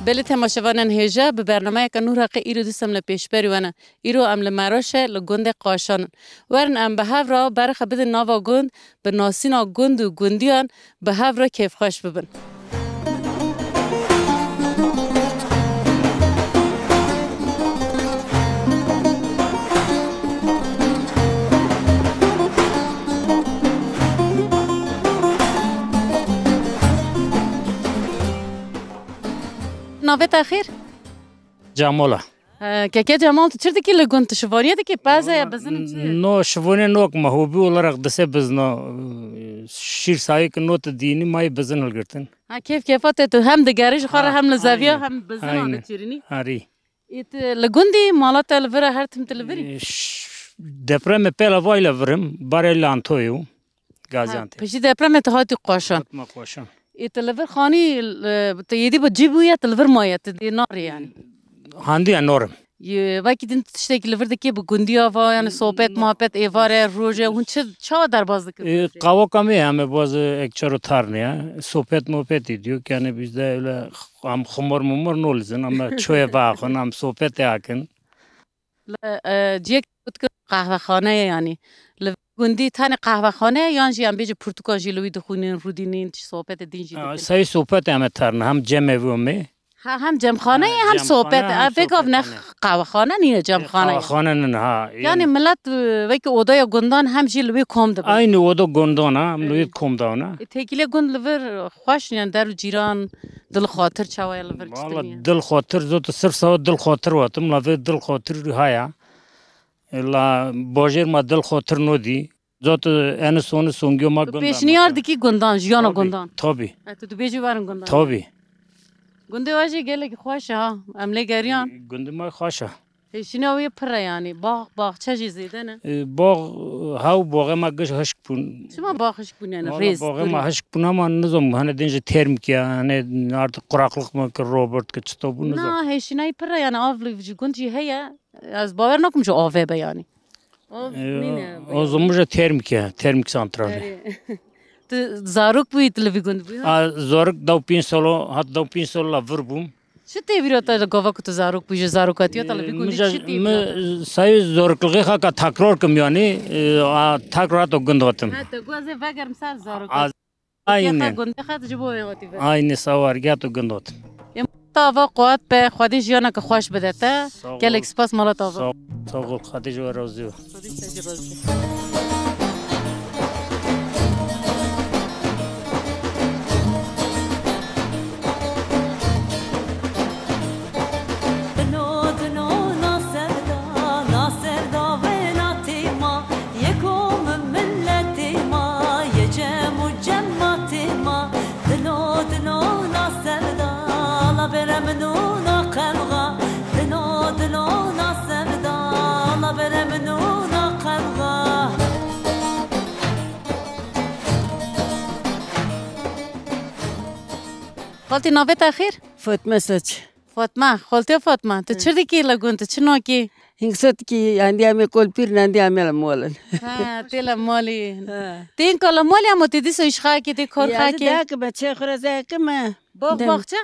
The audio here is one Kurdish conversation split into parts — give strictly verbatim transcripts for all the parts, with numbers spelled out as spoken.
Belê temaşevanên hêja, bi bernameyeke nû Reqê îro dîsa em li pêşberî we ne. Îro em li Meroşê li gundê Qaşan in. Werin em bi hev re berixe bidin nava gund, bi nasîna gund û gundiyan bi hev re kêfxweş bibin. Navê te xêr? Cemal e. He, keke Cemal, tu çi dikî li gund? Tu şivaniyê dikî? Peze ye, bizin çi? No, şivaniyê nok, me hobi olarak dise bizna, e, şîr sayê ki no tu dînî, mayê bizin hilgirtin. Ha, kêf kêfa te, tu hem digerî ji xwe re, ha, hem li zeviya, aynen, hem bizin, aynen, dikirînî. Arî. Ê, tu li gundî, mala te li vir e, her tim tu li vir î? E, ş-, depremê pêla vay li vir im, barê Lantoyê û Gaziantep. Ha, piştî depremê tu hatî Qaşan. Hatime Qaşan. Ê, tu li vir xanî, e, tu êdî bi cî bûye, tu li vir maye, tu dê narê yani. Handiye norim. Yê, wekî din tiştekî li vir dikê bi gundiya va, yani sohbet, muhabbet, êvar e, roj e, hûn çi, çawa derbas dikin? E, qawaka me ye, em ê bazı ekçaro tarne ya. Sohbet muhabbet ediyor. Yani bizde öyle am xumar mumar nolizin, ama çoya va xun, am sohbet ya kin. Li, e, ciyek got ki qehvexane ye, yanî li gundî tenê qehvexane ye, yan jî em bêjin pirtûkan jî li wî dixwînin, rûdînin, tişt sohbetê din jî dikin? Sey sohbetê em ê terin, hem cemê vê me. Ha, hem cemxane ye, hem sohbet. Ev vêgav ne qehwexane nîne, cemxane ye. Qehwexane nîne, ha. Yanî millet, e, wekî odaya gundan hem jî li wê kom dibin. Aynî oda gundan ha, em li wê kom dawna. E, têkilê gund li vir xweş, yani der û cîran, dil xatir çawa ye li vir? Valla dil xatir, zotu sirf sawa dil xatir watim, la vê dil xatir haya. La bajêr ma dil xatir nodî. Zotu eni soni songiyo ma gundan. Tu pêşniyar dikî gundan, jiyana gundan? Tabii. E, tu dibêjî werin gundan? Tabii. Gundê we jî gelekî xweş e ha, em lê geriyan. Gundê ma xweş e. Hêşîna wê pir e yanî. Bax, baxçe jî zêde ne? E, bax, hew baxê me giş hişk bûn. Çima bax hişk bûn yani? Valla rêz, baxê me hişk bûn ama nizam, hene din jî termik ya, hene artık kuraklık mı ki Robert ki çito bû nizam. Na, hêşînayî pir e yani, av li ji gund jî heye. Ez bawer nakim ji avê be yani. Av nîne. O zaman jî termik ya, termik santrali. Erê. Tu zarok bûyî, tu li vî gund bûyî, ha? A, zarok dew pênc salo, hat dew pênc salo la vir bûm. Çi tê vîra te li gava ku tu zarok bûyî, ji zarokatiya te li vî gundî çi tê vîra te? Sayê zarokligê xaka tekrar kim yani, e, a, tekrar to gund hatim. Ha, te got ez ê vegerim ser zarokatiya. Aynen. Gundê xwe ji bo wê hatî vir. Aynen, sawar, gel tu gund hatim. Ê, mala te ava quwet be, Xwedê jiyaneke xweş bide te. Sağ ol. Gelek spas mala te ava. Sağ ol, sağ ol, Xwedê ji we razî be. Dino, dino, na sevda, na sevda vê na têma, yê kom miletê ma, yê cem û cematê ma. Dino, dino, na sevda, la bere min û na qevxa. Dino, dino, na sevda, la bere min û na qevxa. Xaltî, navê te xêr? Fatma Saç. Fatma, xaltiya Fatma, tu çi dikî li gund, tu çi nakî? Hîn sot dikî, endî em ê kol pîr, endî em ê li mol in. Ha, tê li malî. Ha. Tê hînka li malî, ama tê dîsa îşxakî, tê kor xakî. Ya, ez dê ki me çê xwe re zê ki me. Bax, baxçe?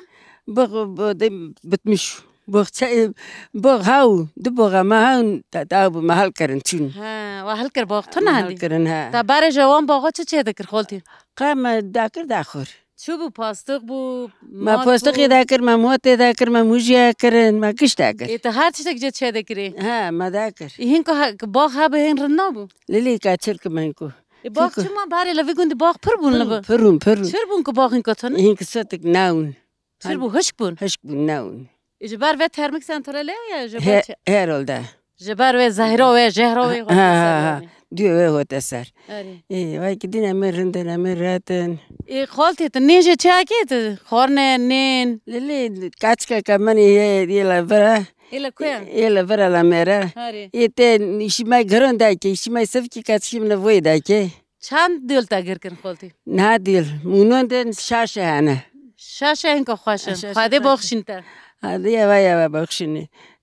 Bax, bax, de, bitmiş. Baxçe, bax, haw, du baxa me hawn, ta, ta bu me hal kirin çûn. Ha, wa hal kir bax, tu ne hal kirin, ha. Ta berê ji wan baxa çi çê dikir, xaltî? Qe me dakir daxur. Çi bû, pastiq bû, mat bû? Me pastiqê dakir, me motê dakir, me mûjê kirin, me giş dakir. Ê, tu her tiştek cê çê dekirê? He, me dakir. Ê, hînka he-, bax hebe hên rind nabû? Lilî ka çirk me hînku. Ê, bax çima barê li vî gundî bax pir bûn li bi? Pir bûn, pir bûn. Çir bûn ku bax hînka tune? Hînka setik nawin. Çir bû, hişk bûn? Hişk bûn, nawin. Ji ber vê termik santralê ya ji ber çi? Herhalde. Ji ber wê zehra wê, jehra wê, ha, ha, ha. Diyo wê hote ser. Erê. Ê, vay ki din em ê rind in, em ê rehet in. Ê, xaltê, tu nêjê çi hekê tu? Xwarne, nên? Lê, lê, kaçka ka min ê, ê, ê la vira. Ê la kuya? Ê la vira la mera. Erê. Ê te şîmay giron dayke, şîmay sivkî kaçkî min voy dayke. Çend diyol te gir kirin xoltî? Niha diyol. Mûnon de şaş e hene. Şaş e hinka xweş e. Şaş e. Xwedê baxşîn te. Hadi yava yava baxşînê.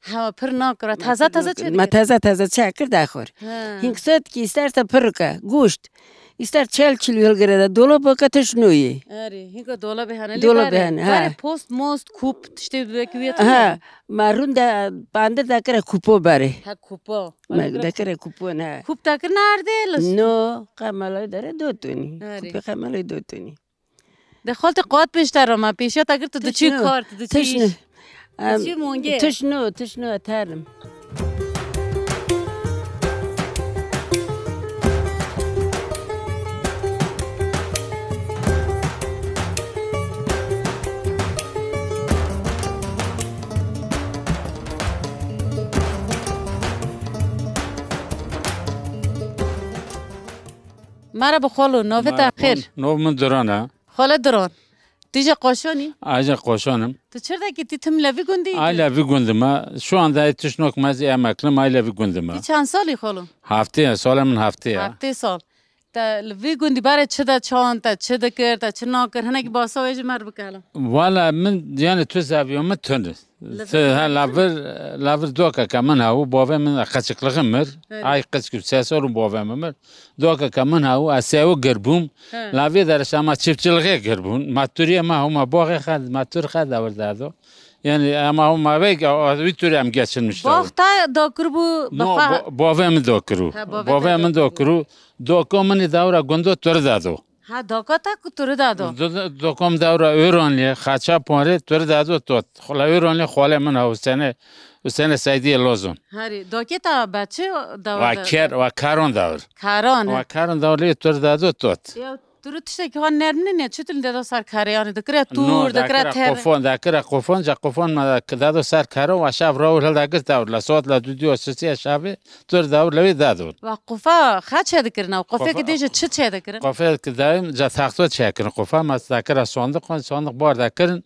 Hewa pir nakira. Taze taze çê Me dikir. Taze taze çê kir daxwir. Ha. Hink sot ki ister te pir ke, goşt. İster çel kilo hilgire de dolaba ke tişt noyê. Erê, hinka dolabê hene lê Dolabê berê. Hene, ha. Berê post, most, kup, tiştê bi wekî wê Ha, ma rûn de pandir de kire kupo berê. Ha, kupo. Me de kire kupo ne. Kup de kir nerdê lis. No, qemelay dere dotuni. Erê. Kupi qemelay dotuni. De xaltê qat pêşter ama pêşiya te kir tu diçî kar, tu diçî iş. Em, Diçî mongê. Tişno, tişno eterim. Merhaba xalo, navê te xêr? Nov min Duran e. Xalo Duran. Tu jî qoşon î? Ay jî qoşon im. Tu çirdekî tî tim le vî gundî? Ay le vî gundî me. Şu anda tişnok me zî emekli im, ay le vî gundî me. Tî çend salî xalo? Heftê ye, sala min heftê ye. Heftê sal. Te li vî gundî berê çi de çand, te çi dikir, te çi nakir? Hinekî basa wê ji me re bike hele. Wala min, yani tu zaviyo min tune. Li Ti, vir ha, lavir, lavir dokeke min hebû, bavê min qeçikliği mir. Hey. Ay qeçik se sor û bavê min mir. Dokeke min hebû, ez sewi gir bûm. He. Lavê derê şama çiftçiliğê gir bûn. Ma turiyê ma hûma boxê xed, ma tur xed ewir derdo. Yani, ema hûma vek, a, a, wî turê em geçirmiş Bax te dokir bû, No, bixa- bo-, bavê min dokirû. Ha, bavê Bavê te min dokirû. dokirû. Doko min dawra gundo tur dado. Ha, doka te ku turi dado. Do-, do-, dokom dawra Öronliye, xaça ponre turi dado tot. Xula Öronliye xole min ha Husene, Husene Seydiye Lozon. Hari, dokê te be çi dawra Wa de? ker, wa karon dawr. Karon, he. Wa karon dawr li turi dado tot. Ya, turi tiştekî xwe nerm nîne, çi tu li dado ser kare, yani dikire No, tûr, dikire dakira teve. qofon, dakira qofon, ca qofon me da-, dado ser kare, wa şav rawil hilda gir dawr, la saat la du diyo sisiye şavi, Tur dawr lewê dadon. Wa qofa xa çêdikirin ew? Qofê Qofa- ki dê ji çi çêdikirin? Qofê ki dayim ca taxto çêkirin. Qofa ma dakira sandiq, sandiq bar dakirin.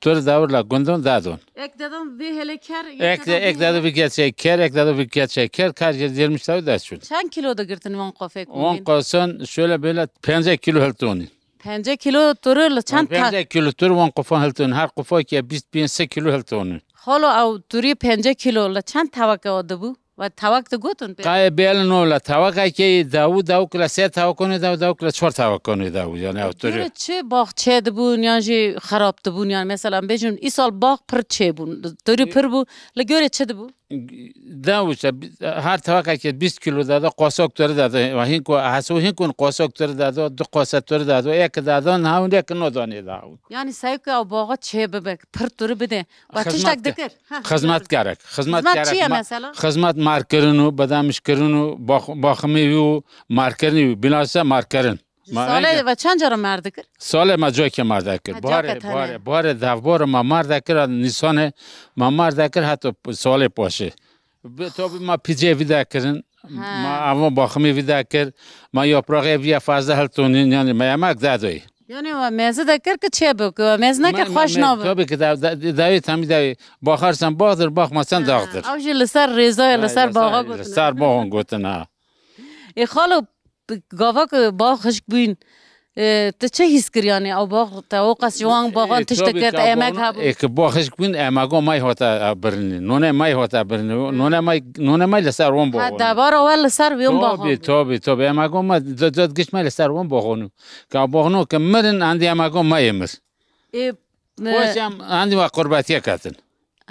Tur dawr la gundon dadon. Ek dadon vê hele ker, Ek de, ek dado bir geçe ker, ek dado bir geçe ker, kar yer yirmi tavı da çun. Çend kilo digirtin wan qofê On kunin? Qoson şöyle böyle pence kilo hiltoni. Pence kilo turu li çend ta- Pence kilo tur wan qofa hiltoni. Her qofa ki bîst pênc kilo hiltoni. Xalo ew turî pence kilo li çend teweke o dibû? Ve tewek digotin pê? Qayê bêlin o la tewekekê dawû, dawûk la sê tewekonê dawû, dawûk la çar tewekonê dawû, yani ew turi. Duri çi baxçe dibûn yan jî xerab dibûn, yani mesela em bêjin îsal bax pir çêbûn, duri pir bû, li gorê çi dibû? Dawû işte, bi-, her tewekekê bîst kilo dado, qosok turi dado, hîn ku, hesu hîn kun qosok turi dado, du qose turi dado, ek dado, nahun ek no donê dawû. Yani seyke ew baxa çê bibe, pir turi bide. Ve Xizmet tiştek ke-, dikir. Ha, xizmet gerek. Xizmet Xizmet gerek. çi ye Ma-, mesela? Xizmet markirin û, bedamişkirin û, bax-, baximê wî û markirinê wî. Bilhassa markirin. Ma Salê enge- ve çend cara mer dikir? Salê ma cokê mar dekir. Ha, Buharê, cokê tane. buharê, buharê devbor ma mar dekir, a Nîsanê ma mar dekir, heta p-, salê paşê. Bi-, tabi ma picê vî dekirin, Ha. ma avon baximê vî dekir, ma yapraxê vî ya fazla hiltonin, yani ma yemek dadoyê. Yani wa mezi dekir ki çê bik, wa mez neke Me- me- xweş me- nabe. Tabii ki da, da, dawê tamî dawê. Baxar sen baxdir, baxma sen Ha, dağdir. Ew jî li ser rêzayê, li Ay, ser li baxa ser, gotin. li ser baxon gotin ha. Ê xalo, gava ku bax xişk bûyn, e, tu çi hîs kir yani? Ew bax te o qas ji wan baxan E, tişt tabii dikir, ki emek abon-, hebû. e, ki bax xişk bûyn, emego may hota birinî. None may hota birinî. None may, none may li ser wan Ha, baxon. debara we li ser wê Tabii, baxan. tabii, tabii. Emego may, dod, dod giş may li ser wan baxonu. Ka baxonu ki mirin, endi emego may mir. E, e, Xweş em, endi wa qurbetiye ketin.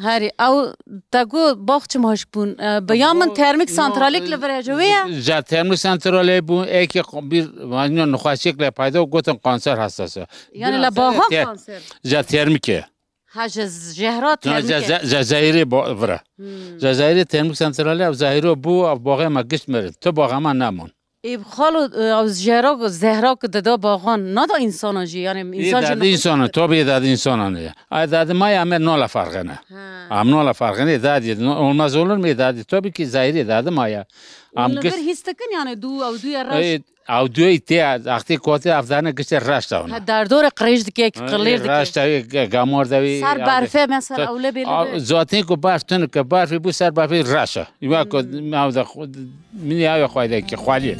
Herî, ew te got bax çima hişk bûn. E, bi ya min termîk santralek li vir e, ji wê ye? Ja termîk santralê bûn, êkê bir, nixweşiyek lê peyda û gotin kanser hastası. Yani Bîna le ser baxan te-, kanser? Ja termîkê. Ha, ji jehra termîkê. Ja, ja, ja zehîrê bo-, vir e. Hmm. Ja zehîrê termîk santralê, ev zehîro bû, ev baxê me giş mirin. Tu baxa me nemon. Ê, xalo, e, ew jehra, zehra ku dida baxan, nada însanan jî, yani Ê însan jî dadî nixweş însanan, dikir. Tabii dadî însanan e. Ay dadî maya me nala farqene. Ha. Am nala farqene, dadî, no-, olmaz olur mu? Dadî, tabii ki zehîrê dadî maya. Am Li gis- vir hîs dikin yani dû, ew dûye reş. Ê, ew dûyê tê, axtê kotê ev dane giştê reş da ona. Ha, derdorê qirêj dike, Ê, qirlêr dike. Reş da, ga-, gamor da wî, Ser ew berfê, mesela, ew lê bê li a, bê. Zaten ku berf tune ke berfê bû ser berfê reş e. Wek ku Hmm. ew da xwe Min ya xwedekî xwalî.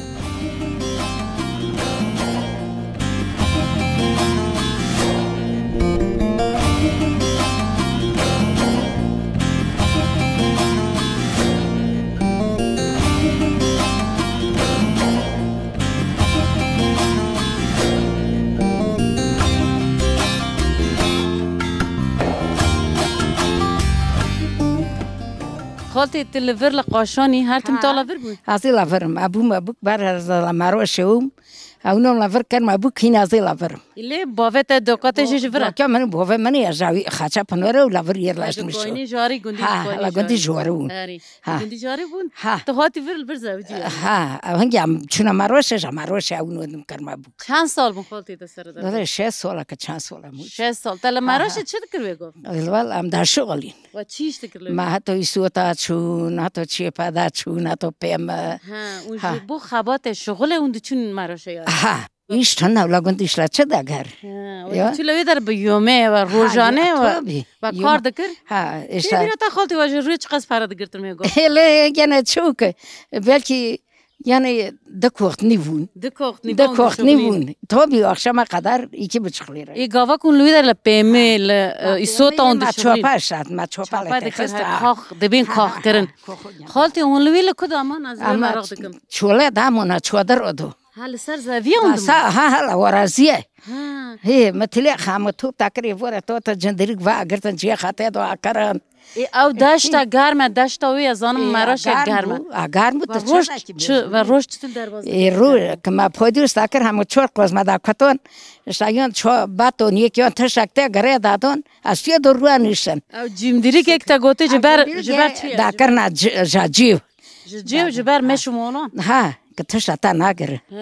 Xaltê, tu li vir li qaşanî, her tim Ha. ta li vir bû? Ez ê li vir im. Ebû me bûk ber ez li Meroşê bûm. Ew nom li vir ker me bûk hîn ez ê li vir im. Lê bavê te doka te jî ji vir e? Doka min, bavê min ya jawî xaça pinore û li vir yerleşmiş o. Kaynê jarî gundî Ha, Kaynê la gundî jarî. Jore bûn. Erê. Ha. Gundî jarî bûn? Ha. Tu hatî vir li vir zewicî ye? Ha, ew hingî em çûna Meroşê, ji Meroşê ew nom ker me bûk. Çend sal bûn xaltê te sere de? Dere şeş sala ke çend sala mû. Şeş sal. Te li Ha, ha. Meroşê çi dikir wê gov? Wal em da şixulîn. Wa çi îş dikir li wê? Me heto îsota çûn, heto çêpeda çûn, heto pê me. Ha, û Ha. ji bo xebatê şixulê hûn diçûn Meroşê ya? Ha, îş tune, la gund îş la çi dager? Ha, Ya. wê çi li wê der bi yomê ve Ha, rojane ya, ve, tabii. ve Yom- kar dikir? Ha, Tê işte. bîra te xaltî ve ji rûyê çiqas pere digirtin wê gov? Hele gene çok. Belki Yani di koxtnî bûn. Di koxtnî Di bûn, koxtnî dişuxulîn. bûn. Tabii akşama kadar iki buçuk lira. Ê gava ku hûn li wî de li pêmê, li, e, îsota hûn dişuxulîn. Çopa şat, ma çopa Çapa li dikir, texist, he, ha. kax, dibên Ha, kax ha, kirin. ha, kax, ya. Xaltê hûn li wî li ku de man, ez vê Ama meraq dikim. Çole damona çodir odo. Ha, li ser zeviya hûn Sa, diman? ha, ha, la waraziye. Ha. He, mitilê xamu top takirê vore to te cindirik va girtin ciye xate do akirin. Ê, ew deşta germ e, deşta wê ez zanim Ê, Meroşê germ germ e. bû, a, germ bû, Ve tu roj çi çi, ve roj çi tu derbas Ê, dikir? ro, ki me podî usta kir, hemû çor qoz me da kuton. Îşte yon ço baton, yek yon tiştek te gire dadon, ez tuye do ruwa nişin. Ew cîmdirîkek te gotê ji ber, Ew ji ber cîmdirîkê çi ye? da kirna ci-, ja cîv. Ji cîv, ji ber meş û molan? Ha, ki tişta te nagiri. He.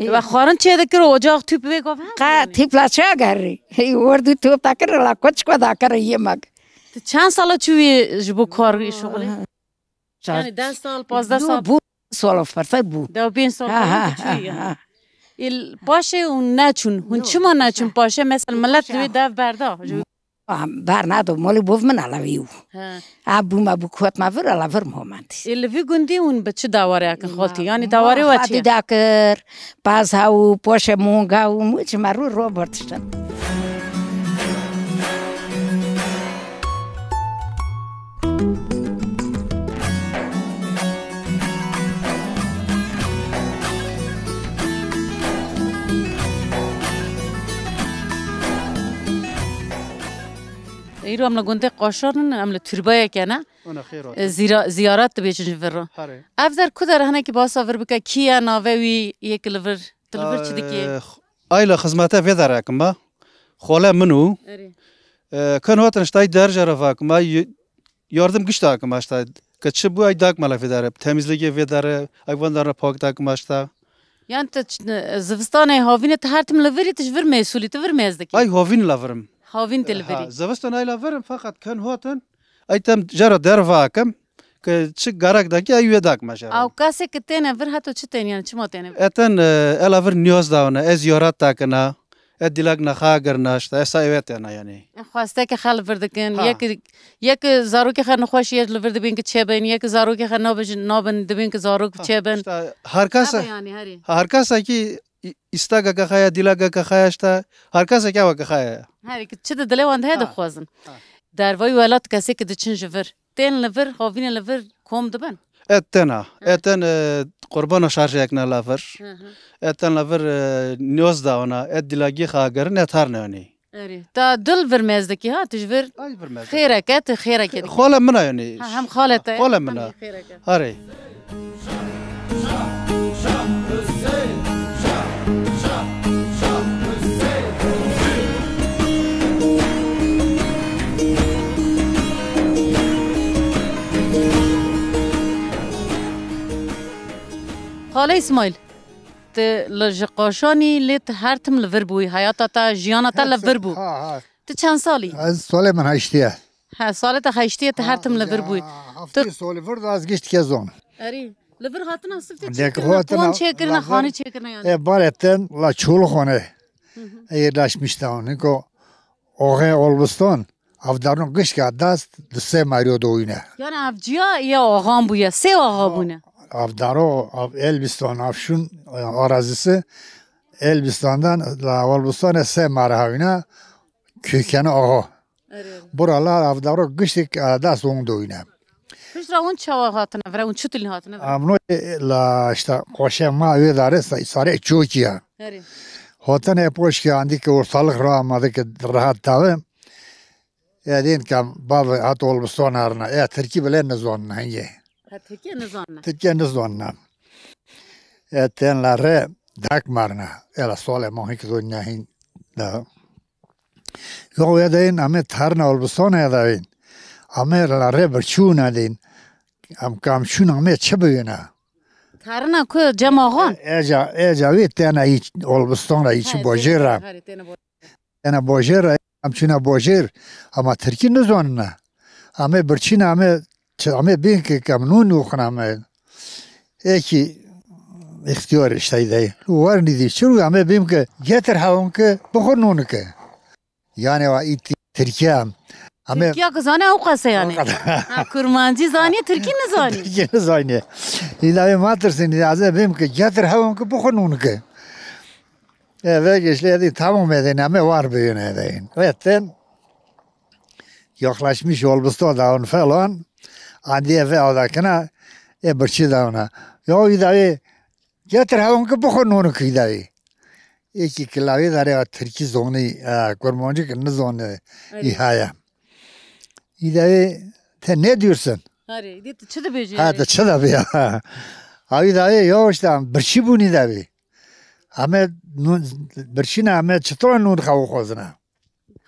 Ê. Ve xwarin çê dikir û ocax tûp vê gov he? Qa tîpla çi agerî? Hey, werdî tûp da kir, la koçko da kir yemek. Tu çend sala çûyî ji bo kar û şixulê? Sa- Yani deh sal, pazdeh Yo, sal? bû, sal ferser bû. Deh pênc sal Ha, ha, bû çûyî ha, yani. ha. Îl paşê hûn neçûn. Hûn Yo, çima neçûn paşê? Mesela millet Paşê wê dev berda. Ji Ah, ber nado, molî bov min ala vî û. He. A bû me bû kot me vir, ala vir momandî. Ê, li vî gundî hûn bi çi dawarê akin xaltî? Yani dawarê we çi ye? Xadî dakir, pazha û poşe monga û muç me rû Robert ştin. Îro em li gundê Qaşan in, em li türbeyeke ne. Ona xêr E, hatin. zira-, ziyaret dibêjin ji vir re. Herê. Ev der ku der hinekî basa vir bike, kî ye, navê wî, yek li vir, tu li vir çi dikî? Ee, Ayla xizmete vê derek me. Xole min û. Erê. Ee, ken hatin işte derje re vak me y-, yardım giş dak me işte. Ke çi bu ay dak me la vê dere. Temizliğe vê dere, ay van dere pak dak me işte. Yani tu ç-, zivistanê havînê tu her tim li virî, tu ji vir mêsulî, tu vir mêz dikî? Ay havîn la virim. Havîn tê li Ha, virî. Zivistan ay la virim fakat ken hatin. Ay tem jara derva kim. Ke çi gerek dakî ay wê dak me jara. Ew kesê ki têne vir heto çi tên yani, çima têne vir? Eten, e, ela vir niyaz dawne, ez ziyaret dakina, ez dilak naxa girna işte, esa eve têna yani. Xwesteke xel vir dikin, Ha. yek, yek zarokê xel nexweş ye li vir dibin ki çêbin, yek zarokê xel nabijin, nabin dibin ki zarok Ha, çêbin. işte her kese, Ebe yani herî. her kese ki î-, îstageke xaya, dilageke xaya işte, her kese ki eweke xaya. Herî ki çi di dilê wan de heye Ha. dixwazin. Ha. Dervayî welat kesê ki diçin ji vir. Tên li vir, havînê li vir kom dibin? Et tena. Ha. Et ten, e, qurbana şarjeyek ne la vir. Hı hı. Et ten la vir, e, niyaz dawna, et dilagî xagerin, et har neyanî. Erê. Ta dil vir mez dikî ha, tu ji vir Ay, bir mezek. Xêreke, tu xêreke dikî. Xala min a yani. Ha, hem xale te, Xala hem min a. Xêreke. Erê. Xalê Îsmaîl, tu li ji qaşanî lê tu her tim li vir bûyî. Heyata te, jiyana te li vir bû. Ha, ha. Tu çend salî? Ez salê min heştê ye. He, salê te heştê ye, tu her tim li vir bûyî. Heftê salê vir de ez gişt ke zon. Erî. Li vir hatina siftê çêkirine, kon çêkirine, xanî çêkirine yani. E, baretin la Çolxone. Hı hı. E, yerleşmiş de onu. Ko Oxe Olbistan, avdarun gişka dast, di se Mario doyune. Yani avciya ya ağan bu ya, se ağa bune. Avdaro, av Elbistan, avşun, e, arazisi, Elbistan'dan la Olbistan se mara havine, kökeni ağa. Erê. Buralar avdaro giştik, e, dast on doyune. Pişt ra hûn çawa hatine vir e, hûn çi tilî hatine vir e? Amno, e, la işte qoşe ma wê dare sa-, sare çokiya. Herê. Hotene poşki andî ki ortalık ra amade ki rahat tabi. E, din ka bab hat Olbistan arna. E, Tirkî bile nizon henge. Ha, Tirkî nizon. Tirkî nizon. E, ten la re dak marna. E, la sole ma hik zon ne hin da. Yo, ya dayên, ame tarna Olbistona ya dayên. Ame la rê birçûna dên. Em kam şûn ame çi biyûna? Tarna ku cem ağan? E, eca, eca wê tena hiç Olbistona hiç bojêra. Tena bojêra, em çûna bojêr. Ama Tirkî nizanina. Ame birçîna ame Çi ame bîn ke kam nûn û xina me. Eki ihtiyar işte dey. Warni di çi ame bîm ke getir hewin ke bixwe nûn ke. Yani wa îtî Tirkiye. Ame Tirkiye ke zane ew qese yani. Ha, Kurmancî zaniye, Tirkî nizaniye. Tirkî nizaniye. Îla ma tirsin, îla ez bîm ke getir hewin ke bixwe nûn ke. E, ve geçle di tamam edin, ame war biyun edin. Ve ten Yaklaşmış Olbistan da on falan. Andiye ve adakına, e, birçî da ona. Ya îdayê, getir hewin ki bixwe nûn ki îdayê. Eki kilavê dare ya Tirkî zonî, e, Kurmancî ki nizonî. Evet. Îhaya. Îdayê, te ne diyorsun? Harê, îdî tu çi dibêjî? Ha, yani? Te çi dibê ya? Ha, îdayê, ya işte, birçî bûnî dibê. Ame nûn, birçî ne, ame çitor nûn xew xwezine.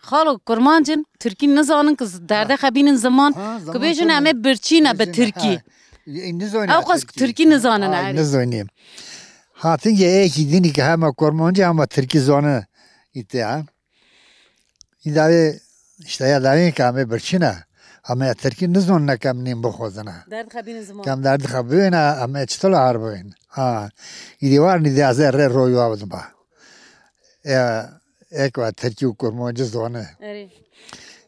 Xalo, kurmancin, tirkî nizanin, ku z-, derde xebînin ziman, ku bêjin em ê birçî ne bi tirkî. Ew qas ku tirkî nizanin. Ay, nizanî. Hatin ye êkî dinî ki hema kurmancî hema tirkî zane îte ha. Îdayê, işte ya dayê ki em ê birçî ne. Em ê tirkî nizon ne kem nîn bixwezine. Derd xebînin ziman. Kem derd xebîne, em ê çitil arbin. Ha. Îdî war nîdî ez ê rê roywa bidim ba. E, ek ve tirkî û kurmancî zone. Erê.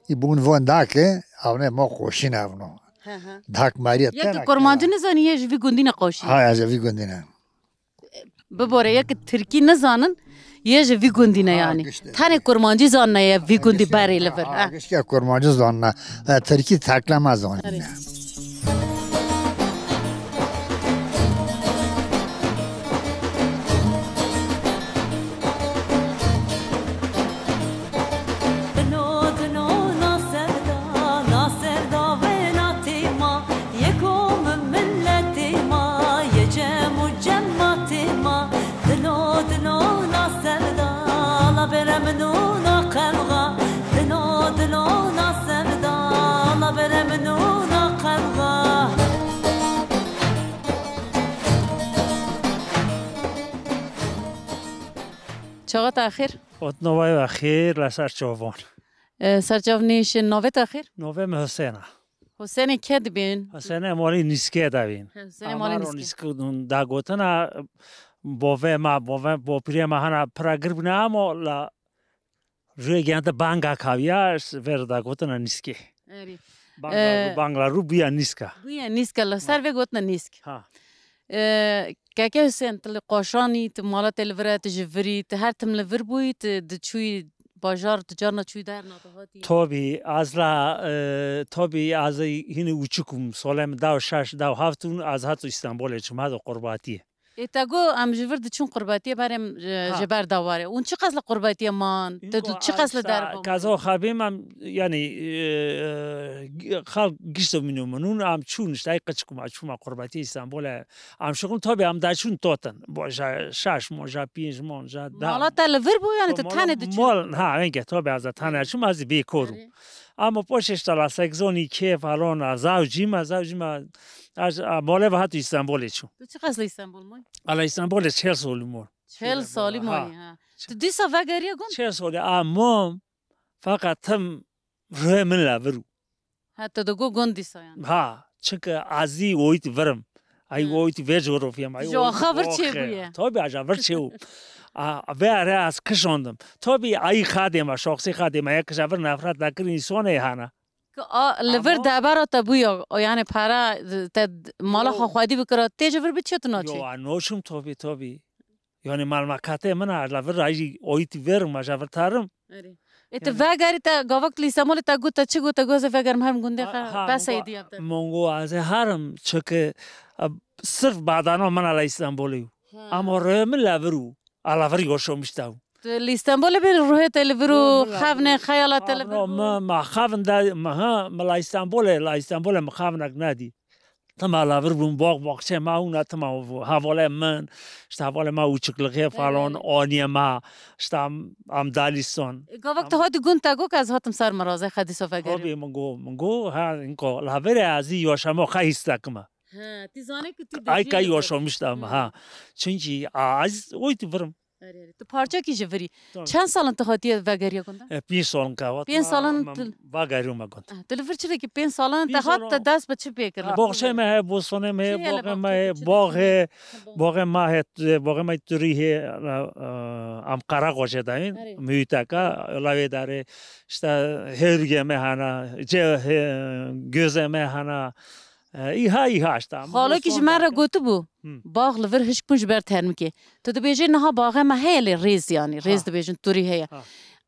Î bûn von da ke, avne ma qoşîn avno. Hı hı. Dak mariye. Yek kurmancî nizanî, yê ji vî gundî ne qoşîn. Ha, ya ji vî gundî ne. Bibore, yek tirkî nizanin, yê ji vî gundî ne yani. Tenê kurmancî zanine ye vî gundî berê li vir. Ha, gişke kurmancî zanine. E, tirkî tekleme zanine. Erê. Dino, dino, na sevda, na sevda vêna têma, yeko min milletê ma, ye cem û cem ma têma. Dino, dino, na sevda, la bêre min û na qevxa. Dino, dino, na sevda, la bêre min û na qevxa. Çawa te xêr? Ot novay ve xêr, la ser çavan. E, serçavnêşin, navê te xêr? Navê min Husên e. Husênê ke dibên? Husênê malî Nîskê dibên. He, Husênê malî Nîskê. Nîskê dagotina bovê me, bovê, bopirê me hana pira gir bûne ama la rûyê giyante banga kaviya, ver dagotina Nîskê. Erî. Bangla, e, rû, bangla rû bûya Nîska. Bûya Nîska, la ser vê gotina Nîsk. Ha. E, keke Husên, tu li Qoşanî, tu mala te li vir e, tu ji vir î, tu her tim li vir bûyî, tu diçûyî bajar, tu carna çûyî derna, tu hatî? Tabî, ez la, e, tabî ez hînî uçik im, solê min dew şeş, dew heft ûn, ez hato Îstanbulê çûm, hato qurbatiyê. Ê te got em ji vir diçûn qurbatiyê berê, e, Ha. ji ber dawarê. Hûn çi qas li qurbatiyê man? Tu, tu çi qas li derve man? Kaza xabê me, yanî, e, xalk gişt mîno min. Hûn em çûn, işte, ay qeçik me, çûma qurbatiyê Îstanbulê. Em şixul tabi em daçûn totin. Bo ja şaş mon, ja pênc mon, ja da. Mala te li vir bû, yanî tu tenê diçûn? Mol, ha, enge tabi ez de tenê çûm, ez bê kor. Erê. Ama poşê işte la sekzonî kê falan, a zawcî me, zawcî me, ez, a, mole ve hatu Îstanbulê çû. Tu çi qas li Îstanbul moy? Ala Îstanbulê çel solî mol. Çel solî moy, ha. Tu dîsa vegeriye gund? Çel solî, a mom, fakat tim ruhê min la vir û. Ha, tu digo gund dîsa yani. Ha, çike azî oyt virim. Ay oyt ve corofiyem. Ay ji axa vir çê bûye. Tabi aja vir çê û. A, ve ara az kişandim. Tabi ay xadê me, şoxsî xadê me, ya kişa vir nefret da kir însonê hana. Ki a, li vir debara te bûya, o yani para te mala xwe xwedî bikira, tê ji vir biçe tu naçî? Yo, a noçim tabi, tabi. Yani malmakatê min a, la vir ay oyt ver ma ja vir tarim. Erê. E, tu vegerî te gavak li Îstemolê te got, te çi got, te got, ez ê vegerim herim gundê xwe, bes ê diya te. Mongo ez ê herim, çike, e, sirf badana min a la Îstembolê û. Ha. Ama rê min la vir û, a la vir yoşomiş te û. Tu li Îstembolê bê ruhê te li vir û xevne, xeyala te li vir û. Ma, ma xevin de, ma ha, ma la Îstembolê, la Îstembolê ma xevnek nedî. Tima la vir bûn, bax, baxçe ma hûna tima hevalê min, işte hevalê ma uçuklixê falan, aniyê ma, işte am, am dalîston. E, gavak tu hatî gund te got, ez hatim ser mirazê xedî sofe gerî. Tabii, min go, min go, ha, inko, la vir e, ez ê yaşama xwe hîs dekime. Ha, ti zane ki tu. Ay ka yaşamış da, ha. Çünkü a, ez oy tu virim. Erê, erê. Tu parçekî ji virî. Tabii. Çend sal in tu hatiye vegeriya gund? E, pênc sal in ka hat. Pênc sal in tu vegeriya me gund. Eh, tu li vir çi dikî? Pênc sal in te hat, te dest bi çi pê kir? Boxçeyê me heye, bostanê me heye, boxê me heye, boxê, boxê me heye, boxê me turî heye, e, e, em qereqoşê dayîn, mühiteka, lawê darê, işte, hêrgê me hana, cê, he, gözê me hana, e, îha, îha işte. Xalokî ji me re gotibû, bax li vir hişk bûn ji ber termikê. Tu dibêjî niha baxê me heye lê rêz, yanî rêz dibêjin, turî heye.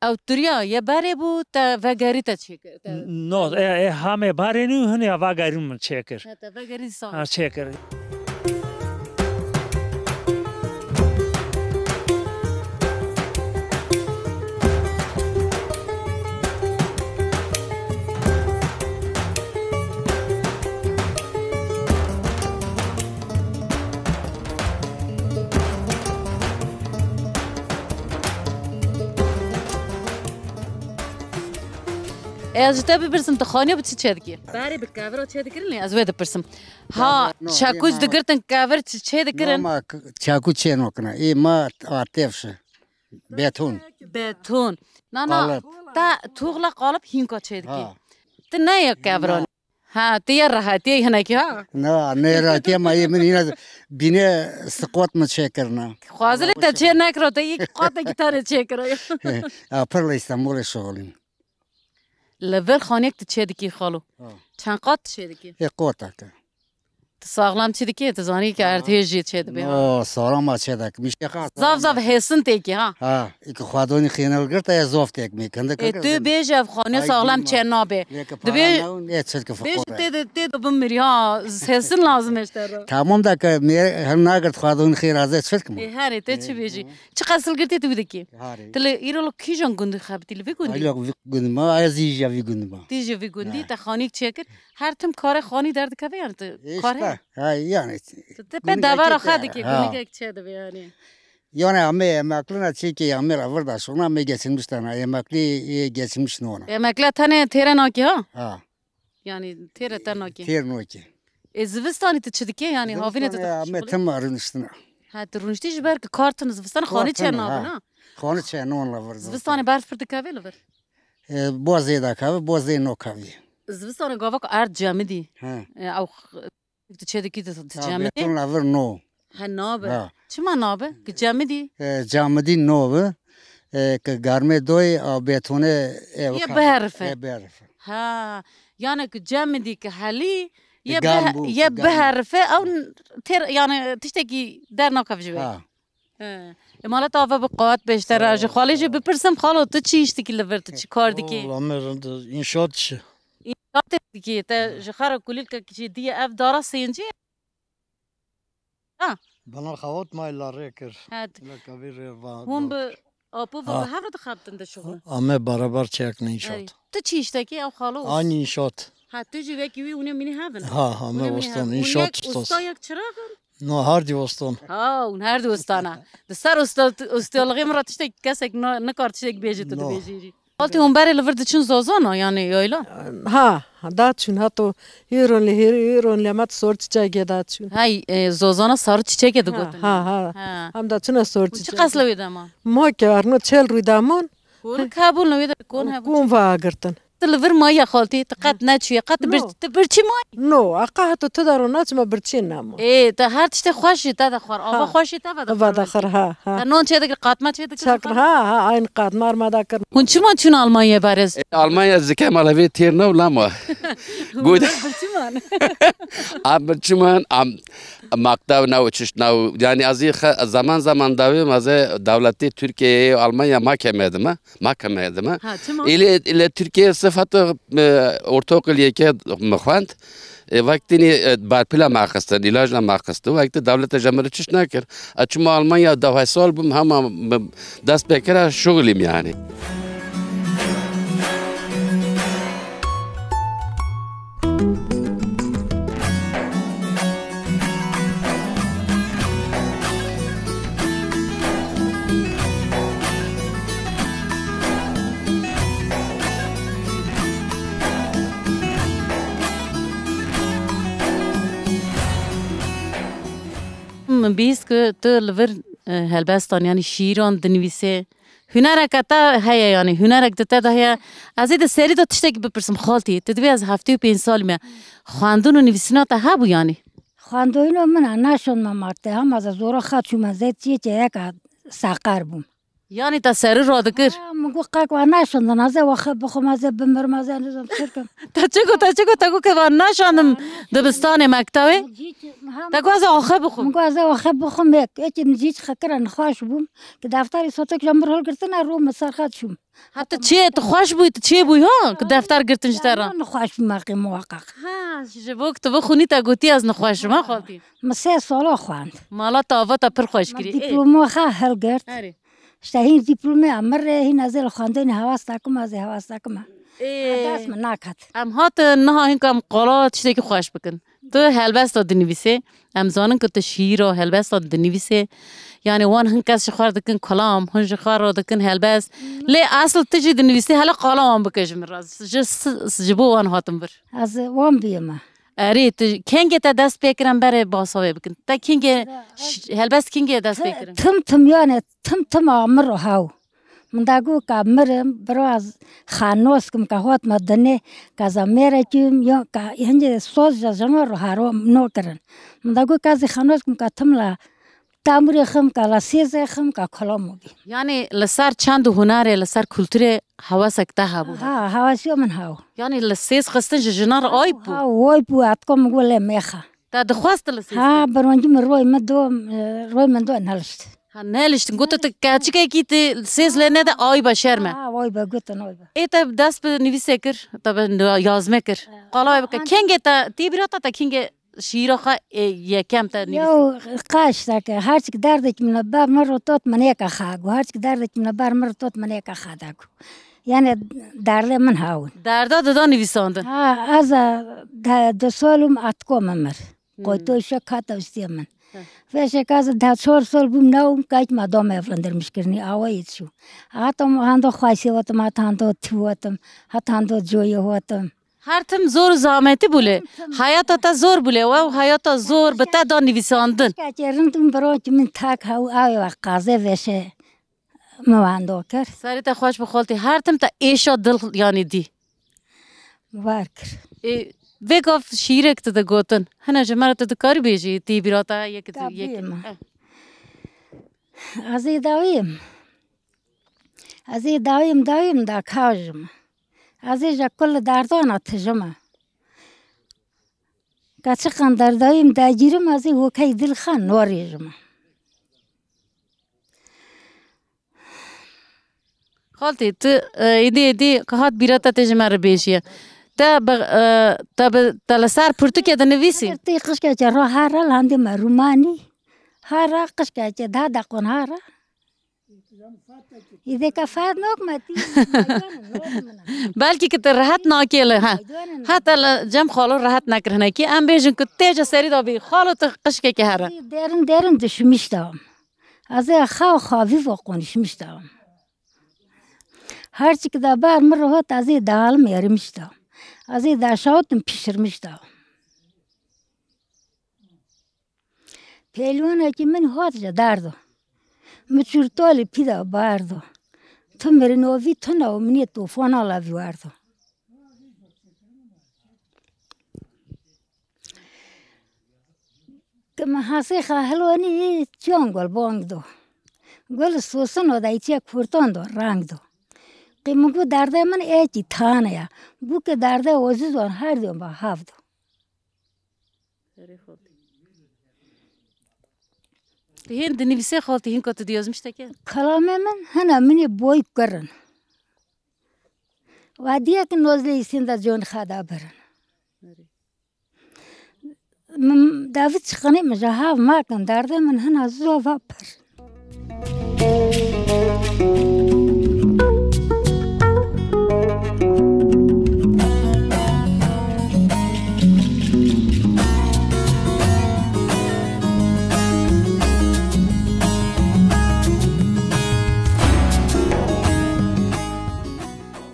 Ew turiya ye berê bû, te vegerî te çêkir. No, e, e, hamê barê nû hine ya vegerî min çêkir. He, te vegerî sağ. Ha, çêkir. Ez ji te bipirsim, tu xanî bi çi çêdikî? Berê bi kevira çêdikirin lê ez wê dipirsim. Ha, çekû digirtin kevir çi çêdikirin? Ma, ma çekû çê nokine. Ê ma a tevşi. Beton. Beton. Na, na. Kalıp. Te tuğla kalıp hinka çêdikî. Ha. Tu ne yek kevran. Ha, tu ye rehetiyê hinekî ha? Na, ne rehetiyê ma yê min yine bine squat mi çêkirina. Xwazilê te çê nekira, te yek qatekî tane çêkira. Ya, pir li Îstanbulê şixulîm. Li vir xaniyek tu çêdikî xalo. Ha. Çend qat tu çêdikî? Ê qateke. Tu saxlam çi dikî? Tu zanî ki erdhêj jî çêdibe, ha? No, saxlam a çêdik. Mişexa. Zaf zaf hêsin têkî, ha? Ha, î ki xwedonî xînil girta ya zaf têk mi. Kinde. Ê, tu bêje ev xaniya saxlam çê nabe. Dibê-, bêje tê de, tê de bimirî, ha, hêsin lazim e ji te re. Tamam da ke me her nagirt xwedonî xêr azê çirk mi. Ê, herê, te çi bêjî? Çi qesil girtê tu dikî? Harê. Tu li îro li kîjan gundî xebitî? Li vî gundî? Ay, li vî gundî ma, ez jî ji vî gundî ma. Tî ji vî gundî, te xanîk çêkir? Her tim karê xanî derdikeve, yani tu kar heye? Ha, yani. Tu te pê devera xwe dikî, ha, gundîkek çêdibe yani. Yani em ê emeklina çêkê, em ê re vir da şuna, me geçinmiş tane. Emekli, e, geçinmiş nona. Emekli tenê têre nakî ha? Ha. Yani têre te nakî. Têr nakî. E, zivistanî tu çi dikê? Yani havînê tu... Zivistanê em ê tim rûniştina. Ha, tu rûniştî ji ber ki kar tune, zivistanê xanî çê nabin, ha? Xanî çê non la vir. Zivistanê berf pir dikeve li vir? E, bo zêde keve, bo zê no kevî. Zivistanê gava ku erd cemidî. Ha. E, ew x-, tu çê dikî tu, tu cemidî? Beton la vir no. He, nabe. Ha. Çima nabe? Ki cemidî? E, cemidî no bi. E, ki garmê doy a betone e... Ye biherife. E, biherife. Ha. Yani ki cemidî ki helî ye bih-, ye biherife, ew têr, yani tiştekî dernakeve ji wê. Ha. He. E, mala te ava bi qewet bêjte re. Ji xalê jî bipirsim, xalo, tu çi îş dikî li vir, tu çi kar dikî? Wala me rind, înşaat işi. Înşaat dikî, te ji xera kulîlkek jî diye ev dara sêncî? Ha. Bana xawat mayla rê kir. Hat. Ila kabî rê va Hûn dor. Bi apo ve Ha. Bi hev re dixebtin de şixulin. Ame beraber çek ne Erê. Înşaat. Tu çi îştekî ew xalo û Aynı inşaat. Ha, tu jî wekî wî hûn ê mînî hev in. Ha, ha, Hûn ê me mînî hev ostan, in. Hûn inşaat yek ustası. Usta yek çirax in? No, her di ustana. Ha, hûn her di ustana. Di ser usta, ustalığı min re tiştek kesek no, nikar tiştek bêje tu No. Dibêjî jî. Xaltî hûn berê li vir diçin zozana, yani yayla? Ha, da çûn, hato hîron li hîr-, hîron li me sor çiçekê da çûn. Hey, e, zozana sarı çiçekê Ha, digotin. Ha, ha. Ha. Em da çûne sor Hûn çiçekê. Çi qas li wê dema? Ma ke arno çel rû damon. Hûn kabûl li wê de kon hebû. Kon va girtin. Tu li vir maye xaltî, tu qet neçûye, qet tu bir, No. Tu birçî maye? No, aqa heta tu daro naçime birçî namo. Ê, te her tiştê xweş jî te de xwar, ava Ha. Xweş jî te ve de Ava xwar. De xwar, ha, ha. Te non çê dikir, qatma çê dikir, Çakir, ha, ha, aynı qatmar ma da kir. Hûn çima çûn Almanya berez? E, Almanya zike malevê têr nav lama. Hûn Gud- birçî man. Am birçî man, am maktav nav, çişt nav. Yani azî xe-, zaman zaman davê maze dewletê Türkiye'ye, Almanya ma kemedime. Ma kemedime. Ha, çima? Ile, ile Türkiye sıfatı, e, ortaokul yeke mi xwend. E, wektinî, e, barpila me xistin, îlajla me xistin. Wekti dewlete je min re çiş nekir. E, çima Almanya dehê sal bûm, hema bi dest pê kira şuxulîm yani. Min bîst ku tu li vir, e, helbestan, yanî şîîran dinivîsê. Hunereke te heye, yanî hunerek di te de heye. Ez ê di serî de tiştekî bipirsim, xaltî. Tu divê ez heftê û pênc salî me. Xwendin û nivîsîna te hebû yanî? Xwendina min a neşon me marte, hema ze zora xwe çûme zê çiyê çeyeka seqer bûm. Yanî te serî radikir? Ha, min got, qak we neşandin, ez ê we xwe bixwim, ez ê bimirim, ez ê nizam çi kim. Te çi got, te çi got, te got ke we neşandim dibistanê, mektewê? Min cî çi, ha, Te got ez ê we xwe bixwim. Min got ez ê we xwe bixwim, yek, yekî min cî çi xekira nexweş bûm, ki defterî sotek ji min hilgirtine, rû min ser xwe çûm. Ha, tu çê, tu xweş bûyî, tu çê bûyî, ha, ki defter girtin ji te re? Ya, nexweş bûm, heqî muheqeq. Ha, ji bo ku tu bixwînî te gotî ez nexweş im, ha, xaltî? Min sê sala xwend. Mala te ava te pir xweş Min kirî. Ê. Dîploma xwe hilgirt. Erê. İşte hîn dîplomê em min rê, hîn ez ê li xwendinê hewas nakim, ez ê hewas nakim. Ê, Dest min naket. Em hatin niha hîn ku em qala tiştekî xweş bikin. Tu helbesta dinivîsê, em zanin ku tu şîîra helbesta dinivîsê. Yani wan hin kes ji xwe dikin kelam, hin ji xwe re dikin helbest. Lê esil tu jî dinivîsî, hele qala wan bike ji min re. Ji, ji bo wan hatim vir. Ez wan biyime. Erê, tu kengê te dest pê kirin berê basa wê bikin. Te kengê ş-, helbest kengê dest pê kirin? Tim tim yani, tim tim a min re hew. Min da got ka mirim, bira ez xanos kim ka hot me dinê, ka za mêre kim, ya ka hingê soz ja jeno re haro no kirin. Min da got ka zî xanos kim ka tim la tamurê xim, ka la sêzê xim, ka kolamo bî. Yani li ser çand û hunerê, li ser kulturê hewesek te hebû? Ha, hewesiyo min hew. Yani li sêz xistin ji jinan re ayb bû? Ha, ayb bû, atko min got lê mêxa. Te dixwest li sêz Ha, xistin? Berwengî min roy min do, e, roy min do nelişt. Ha, neliştin. Gotin tu keçikekî tu sêz lê nede ayb e, şerm e. Ha, ayb e, gotin ayb e. Ê te dest bi nivîsê kir, te bi yazme kir. Qala wê bike. Kengê te, tê bîra te, te kengê şîîra xwe, ê, yekem te nivîsî? Yew qaş te ke, her çik derdek min ber min rotot min êka xa. Gu her çik derdek min ber min rotot min êka xa de gu. Yani derdê min hawin. Derda dida nivîsandin? Ha, ez a de, de solum atko min mir. Hmm. Qoyto şo kata üstüye min. Hı. Ve şek ez de çor sol bum ne um kayt ma dom evlendirmiş kirini awa yetişu. Hatam hando xwaysi vatam, hat hando tu vatam, hat hando coye vatam. Her tim zor û zahmetî bû lê. Tim, tim. Hayata te zor bû lê, ew hayata zor bi te da nivîsandin. Keçê rindin biro ki min tak hew avê ve qaze veşe min wendo kir. Serê te xweş bi xaltî. Her tim te êşa dil yanî dî. Min wer kir. Ê, vê gav şîîrek tu digotin. Hene ji me re tu dikarî bêjî, tê bîra te yek Ka yek. Bême. Eh. Ez ê dawîm. Ez ê dawîm, dawîm da kajim. Ez ê ji kul derdana tijime. Ka çiqan derdayîm dagîrim, ez ê wekey dil xan norêjime. Xaltî, tu, e, êdî, êdî, ka hat bîra te tê ji me re bêjî ye. Te bi, e, te bi, te li ser pirtûkê dinivîsî? Tê qişkeke ro her re landê me rûmanî. Hara qişkekê daha deqon hara. Îdê ke fat nok me tî. Belkî ki te rehet nakê li, ha. Heta li cem xalo rehet nekir hinekî. Em bêjin ku tê ji serî de bî. Xalo tu qişkekê here. Derin derin düşmüş de. Ez ê xaw xavî ve konuşmuş de. Her çik de bar min rohat ez ê dağılım erimiş de. Ez ê daşawtim pişirmiş de. Pehliwanekî min hat ji derdo. Mi çûr talî pî de bardo. Tu mirinovî tune û minê tofana levî werdo. Ki mi hesê xehilwanî çiyan gul bang do. Gul sosin o de çiye kurtan do reng do. Ki mi gu derde min ê ki tane ya. Bu ki derde o zizon her diyon ba hav do. Erê xaltî. Tu hên dinivîsê xaltî, hîn ka tu diyazmiş te ke? Kelamê min hene minê boy kirin. Wa diye ki nozlê îsîn de con xeda birin. Erê. Min David çiqinê min ji hav makin derdê min hina zova pir.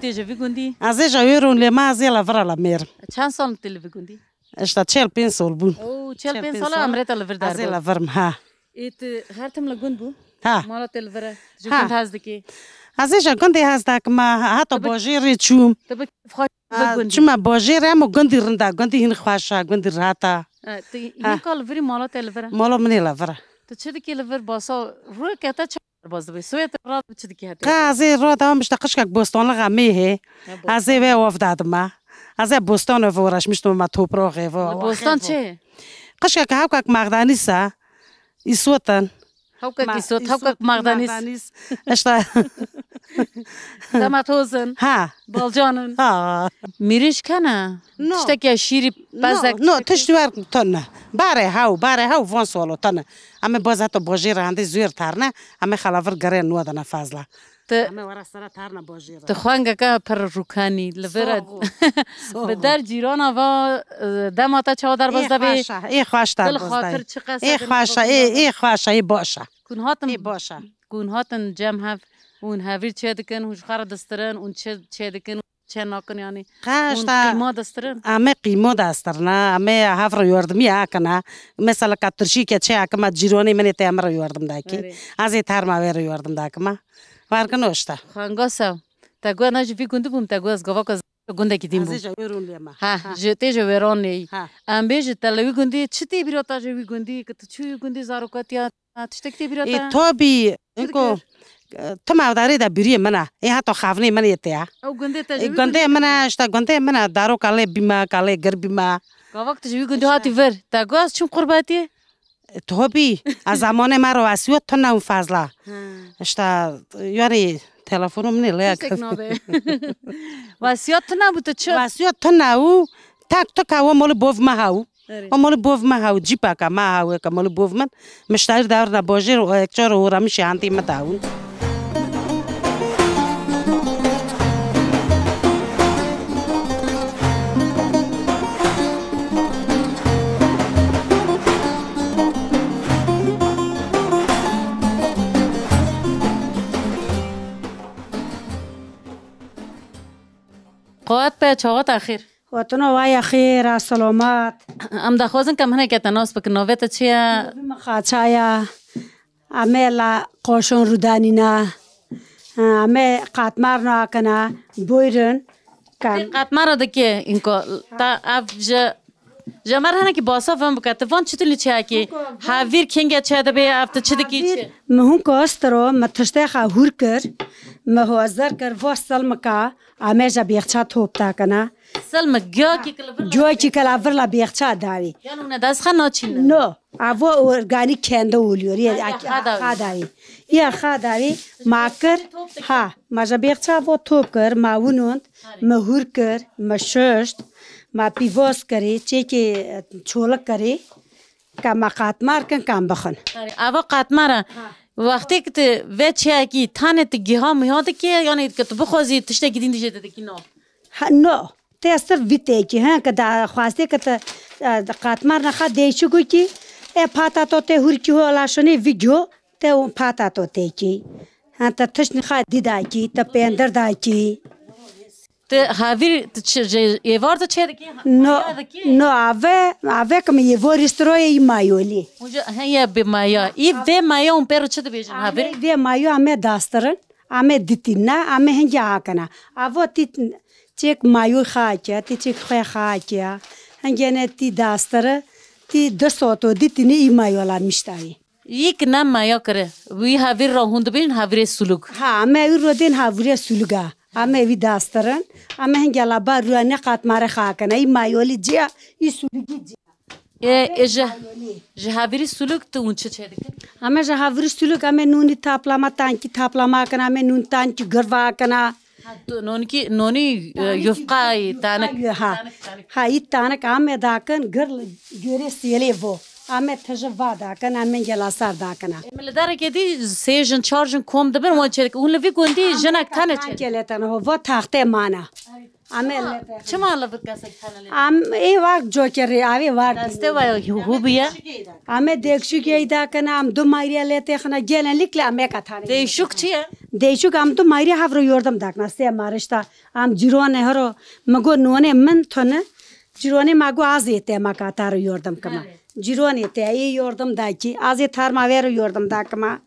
Tê ji vî gundî? Ez ê ji wê rûn lê me, ez ê li vir re mêrim. Çend sal tê li vî gundî? Îşte çel pênc sal bûn. Oo, çel pênc sal e, emrê te li vir der. Ez ê li vir im, ha. Ê, tu her tim li gund bû? Ha. Mala te li vir e? Ji gund hez dikî? Ez ê ji gundê hez dikim, heta bajêrê çûm. Tu bi kêfxweş bi gundî. Çûme bajêrê, hema gundî rind e, gundî hîn xweş e, gundî rehet e. E, tu hîn ka li vir î, mala te li vir e? Mala min ê li vir e. Tu çi dikî li vir, basa rûyeke te çi Baz dibê. Soyê te radibe çi dikî hetê? Qe ez ê radibe, mişte qişkek bostanlixa me hê. Ha, bostan. Ez ê wê av dadime. Ez ê bostanê ve uğraşmıştım ama toprağı ve. Li bostan çi? Qişkek hewkek mexdanîs e. Îsot in. Hewkek îsot, hewkek mexdanîs. Îşte. Demetoz in. Ha. Balcan in. Ha. Mirîş kene? No. Tiştekî şîrî, no, pezek, no, tiştekî tişt wer tune. Barê hew, barê hew van solo tune. Em ê baz heta bajêr re hindê zûr terne, em ê xelavir gerê nû dine fazla. Te, em ê were sere terne bajêr re. Te xwengeke pir rûkanî, li vir e. Sağ ol. Sağ ol. Bi der cîrana va, e, dema te çawa derbas debê? Ê xweş e, ê xweş derbas debê. Dil xatir çi qese. Ê xweş e, ê, ê xweş e, ê baş e. Kun hatin, ê baş e. Kun hatin cem hev, hûn hevîr çêdikin, hûn ji xwe re distirin, hûn çi çêdikin? Çe nakin yanî? Qe hûn işte qîma distirin? Em ê qîma destirine, em ê hev re yordimî akine. Mesela ka tirşîke çê akime cîronê min ê tê em re yordim dakî. Erê. Ez ê terma wê re yordim dakime. Wergin o işte. Xanga sew. Te got ne ji vî gundî bûm, te got ez gavaka gundekî dîn bûm. Ez ê ji wê rûn lê me. Ha, ha. Ji tê ji wêran neyî. Ha. Em bê ji te li wî gundî çi tê bîra te ji wî gundî, ki tu çû wî gundî zarokatiya? Ha, tiştek tê bîra te? Ê, tabî, inko, e, tim evdarê de bîriyê min e. Ê, heta xavnê min ê tê ya. Ew gundê te ji wî gundê min e, işte gundê min e, daroka lê bîme, ka lê gir bîme. Gavak tu ji wî gundî hatî vir. Te got ez çûm qurbatiyê? E, tabî, ez zamanê me re wesiyot tune û fazla. Ha. İşte, yani, telefonum ne lê. Tiştek nabe. Wesiyot tune bû tu çi? Wesiyot tune û tak tak ha, we moli bov me ha û. Erê. O moli bov me hew, cîpaka me hew, eke moli bov min, miştarî dawirine bajêr û ekçar û hûramişê handî me dawin. Qewet be, çawa te xêr? Xwe tuna waya xêr a, selamat. Em daxwazin ke em hineke te nas bikin. Navê te çi ye? Navê min Xaça ye. Em ê la qoşon rûdanîne. Em ê qatmar nakine. Buyurun. Tê qatmara dikê înko. Ta ev ji, ji me re hinekî basa vin bike. Tu van çitilî çêkî? Hevîr kenge çê dibe, ev tu çi dikî çi? Hevîr, mi hûn kostiro, mi tiştê xwe hûr kir, mi hozir kir, va silmika. Em ê ji bêxça top dakine. Silmik, giyakî ki li vir. Giyakî ki li vir la bêxça dawî. Yan hûn ê dest xwe naçînin? No. Avo organik kendi oluyor. Ya, ya, ya, xadavi. Xadavi. Ya xadavi. Ma kir. Ha, ma ji bêxça vo top kir, ma winond, mi hûr kir, mi şişt, ma pîvoz kirî, çêkî, e, çolik kirî. Ka me qatmar kin, ka em bixwin. Erê, eva qatmar e. Ha. Wextê ki tu vê çiyekî tanê tu giha miha dikê, yanî ki tu bixwazî tiştekî din dijê te dikî no? Ha, no. Te sirf vî têkî, he, ki da xwastê ki tu, e, qatmar nexa değişik û kî, e, patato tê hûrkî ho laşonê vî giho, te û patato têkî. Ha, te tişt nexa dî dakî, te pêndir dakî. Ti havîr, ti çi, ji êvar de çê dikî? No, maya dikî? No, ave, ave ki min êvorî stroyê î mayolî. Uca heye bi maya. Î vê maya hûn pê re çi dibêjin havîr? Ame vê mayo ame dastirin, ame ditînna, ame hingê hakina. Avo tî çêk mayo xake, tî çêk xwe xake. Hingê ne tî dastiri, tî du soto ditînî î mayola miştayî. Yek ne maya kire. Wî havîr ra hûn dibêjin havîrê suluk. Ha, me wî rodên havîrê suluga. Ame wî dastirin. Ame hingela bar rûya ne qatmare xakine. Î mayolî ciya, î sulugî ciya. E, e, ji, ji havîrî suluk tu hûn çi çê dikin? Ame ji havîrî suluk, ame nûnî taplama, tankî taplama kina, ame nûn tankî girva kina. Ha, tu nonkî, nonî, e, yufqayî, tanik, ha. Tanik, tanik. Ha, î tanik ame dakin, gir li gorê sêlê vo. Ame tije va dakin, ame gela sar dakina. Em li derekê dî sê jin, çar jin kom dibin, wan çêdik. Hûn li vî gundî jinek tene çêdik. Kele tene ho, va taxte mana. Ame lete. Çima li vir kesek tene lê? Am, ê vak cokerê, avê vak. Destê ve hû bûye. Ame dekşûk yey dakina, am du mayriya lê têxina, genellikle ame katane. Değişik çi ye? Değişik am du mayriya havro yordam dakina, sê marişta. Am cîronê hero, mi go nonê min tune, cîronê ma go azê te ma katar yordam kima. Evet. Cîronê te ê yordam dakî, azê tarma ver yordam dakima.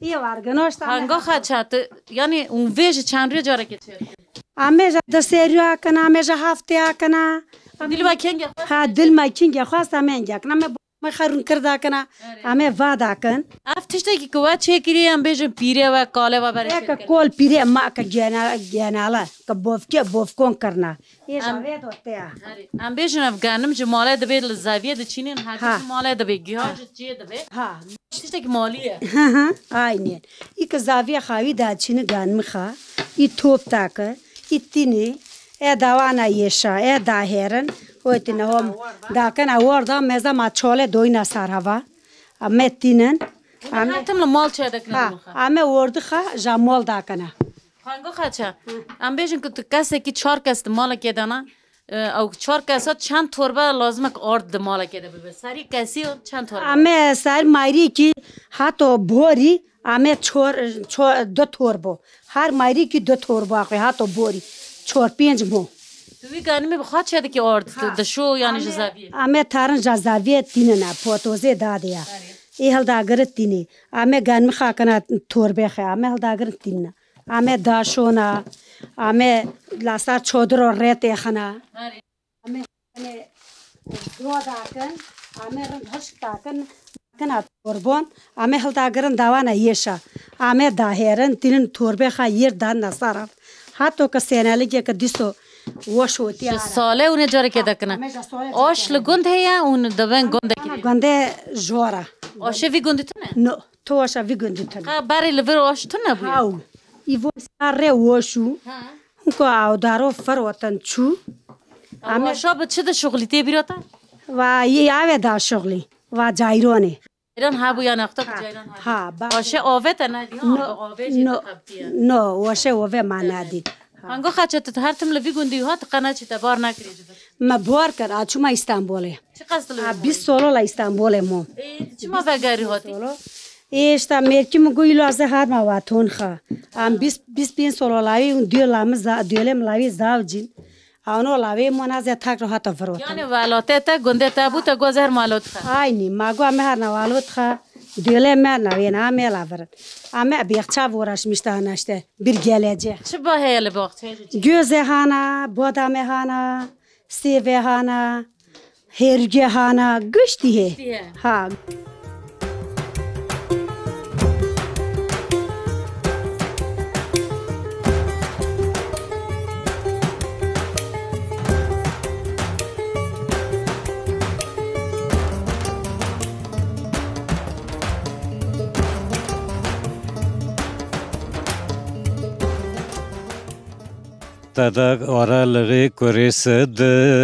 Ê varginoş ta. Hango xaça tu, yani un vê ji çend rê carekê çê? Ame ja di serî akina, ame ja haftê akina. Dil ma kenge xwest? Ha, dil ma kenge xwest ame engekina. Me me xerûn kir dakina, ame va dakin. Ev tiştekî ku we çêkirî, em bêjin pîrê we, kalê we berê çêkir. Eke kol pîrê ma ke gena-, genale, ke bofke, bofkon kirina. Ê ja vê do te ya. Em bêjin ev genim ji malê dibê li zaviyê diçînin, her ji malê dibê, giha ji çiyê dibê. Ha. Tiştekî malî ye. Hı hı, aynen. Î ke zaviyê xawî da çîni ganimî xa, î top dake, î tînî, e dawana yeşa, e daherin, o tîne hom dakena warda, meza ma çole doyna sar hava. Ame tînin. Ame tim li mal çê dekine. Ha, ame wardi xa, ja mal dakena. Hango xaça. Em bêjin ku tu kesekî çar kes di malekê de ne, e, ew çar kesa çend torbe lazim e ku ard di malekê de bibe? Serî kesî çend torbe? Ame ser mayrîkî hato borî, ame çor, çor, du torbo. Her mayrîkî du torbo axwe hato borî. Çor pênc mo. Tu wî ganimê bi xaç çê dikî ard? Tu dişo yani ji zaviyê? Ame tarin ja zaviyê tînine, potozê dadê ya. Ê hildagiri tînî. Ame ganimî xakina torbê xe, ame hildagirin tînine. Ame daşona, ame lasar çodiro rê têxina. Ame, ame do dakin, ame rind hişk dakin, kina torbon, ame hildagirin dawana yeşa. Ame daherin, tînin torbê xa yêr dan nasara. Hato ke seneligê ke dîso weş hotî. Ji salê hûn ê carekê dekine. Ame ji salê. Aş li gund heye hûn dibin gundekî? Gunde jora. Aşê vî gundî tune? No. Tu waşa vî gundî tune. Ka berê li vir waş tune bûye? Haw. Î vo sar rê waş û. Ha. Hinko awdaro firotin çû. Ame waşa bi çi de şuxlî tê bîra te? Va yê ave da şuxlî. Va cayronê. Cayran hebû ya nexta bi cayran hebû. Ha, ba. Aşê ave te nedî, ha, no, ave jî no, dixebitiye. No, waşê ave ma nedî. Ha. Hango xaçe tu her tim li vî gundî hat qe neçî te bar nekirî ji vir? Me bar kir, a çûma Îstanbulê. Çiqas li vî gundî? A bîst solo la Îstanbulê mo. Ê, tu çima vegerî hatî? Ê, işte mêrkî min got, îlo ez ê hatma waton xa. Am bîst, bîst pênc solo lawî û duyê la min za-, duyê lê min lawî zawcîn. Ano lawê mo na zê tak rahat virotan. Yani welatê te, gundê te bû, te got ez ê her malot xe. Aynî, ma got em ê herna walot xe. Duyê lê me na wê na me la virin. Ame bêxça uğraşmış daha işte. Bir gelecek. Çi ba heye li baxçeyê? Göze hana, badame hana, sêve hana. Hêrgê hana, giştî hê. Giştî hê. Ha. Te de ara lixî kurî sidilkin.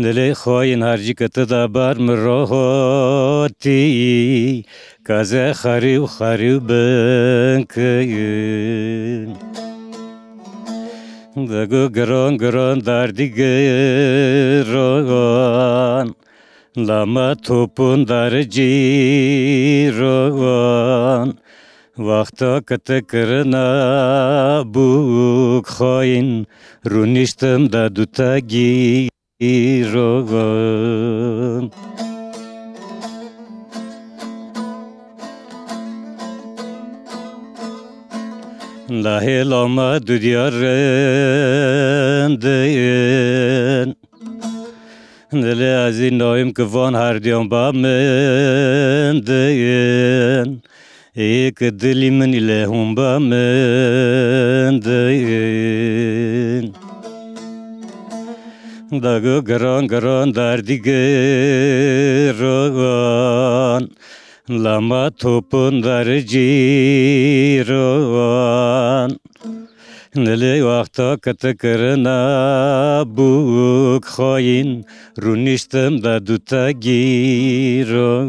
Dilê xayîn her jî ke tu de ber min rohatî, keze xerî û xerî bin kiyin. Dego giran giran derdî giran, lama topun der cîran. Wexta ke te kirina bûk xayîn, rûniştim de du te gîran. Dahêla me du diyar rindin. Dilê ezî nayim ki van herdiyan ba min din. Ê ki dilî min île hûn ba min din. Dago giran giran derdî giran, lama topun der cîran. Dilê wexta ke te kirina bûk xayîn, rûniştim de du te gîran.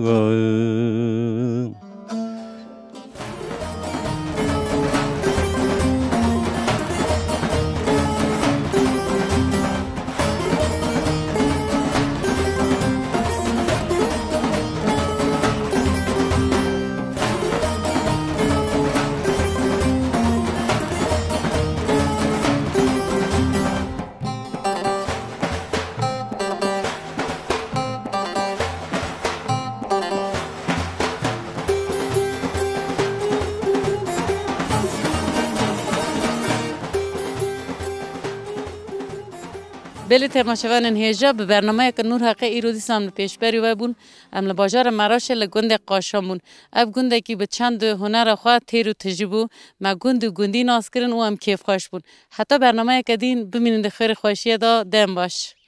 Belê temaşevanên hêja, bi bernameyeke Nûr Heqê îro dîsan li pêşberî we bûn. Em li bajarê Meraşê li gundê Qaşan bûn. Ev gundekî bi çend hunera xwe têr û tijî bû. Me gund û gundî nas kirin û em kêfxweş bûn. Heta bernameyeke dîn bimînin di xêr û xweşiyê de, dem baş.